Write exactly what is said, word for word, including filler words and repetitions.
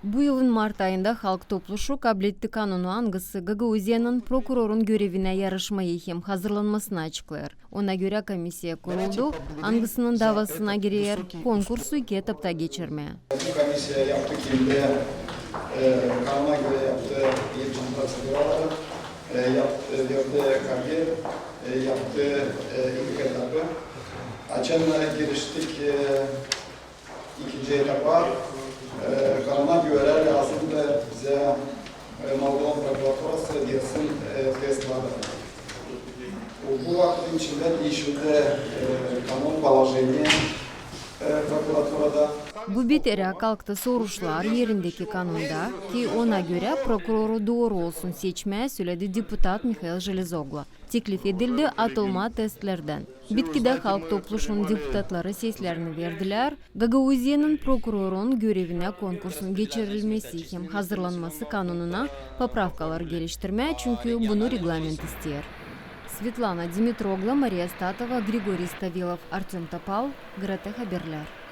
Bu yılın mart ayında Halk Topluşu kabletti kanonu, angısı Gagauziyanın prokurorun görevinä yarışmayı hem hazırlanmasını açıklêêr. Ona görä komissiya kuruldu, angısının davasına girer konkursu iki etapta geçirmää. Bu komissiya yaptı kendi, e, kanuna görä yaptı hepsini proseduraları, e, yap-, e, verdi kablet, e, yaptı, e, ilk etapı. Açan giriştik, e, ikinci etapa, e, kanuna görä lääzımdı bizä, e, Moldovanın prokuraturası versin, e, testleri. Bu vakıdın içindä diişildi, e, kanun, положение, e, prokuraturada. Bu beterä kalktı soruşlar erindeki kanunda, ki ona görä prokuroru dooru olsun seçmää, söledi deputat Mihail Jelezoglu. Teklif edildi atılma testlerdän. Bitkidä Halk Topluşunun deputatları seslerini verdilär, Gagauziyanın prokurorun görevinä konkursun geçirilmesi hem hazırlanması kanununa popravkalar geliştirmää, çünkü bunu reglament isteer. Svetlana Dimitroglu, Mariya Statova, Grigoriy Stavilov, Artem Topal, GRT Haberlär.